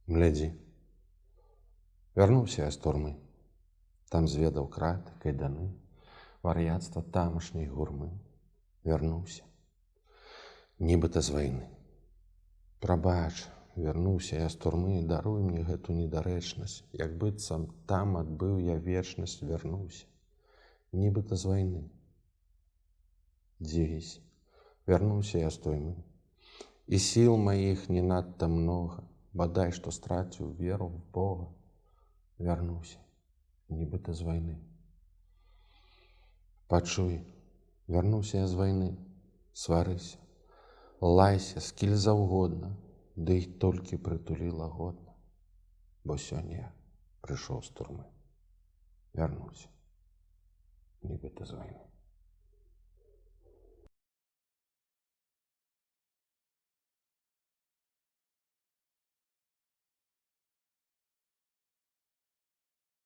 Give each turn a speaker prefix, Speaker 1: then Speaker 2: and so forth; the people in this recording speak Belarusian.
Speaker 1: Глядзі, вярнуўся я з турмы, там зведаў краты, кайданы, вар'яцтва тамашняй гурмы, вярнуўся, нібыта з вайны. Прабач, вярнуўся я з турмы, даруй мне гэту недарэчнасць, як быццам там адбыў я вечнасць, вярнуўся, нібыта з вайны. Дзівіся, вярнуўся я з турмы, і сіл маіх не надта многа, бадай што страціў веру в Бога, вярнуўся, нібыта з вайны. Пачуй, вярнуўся я з вайны, сварыся, лайся скіль заўгодна, ды й толькі прытулі лагодна, бо сёння я прыйшоў з турмы, вярнуўся, нібыта з вайны.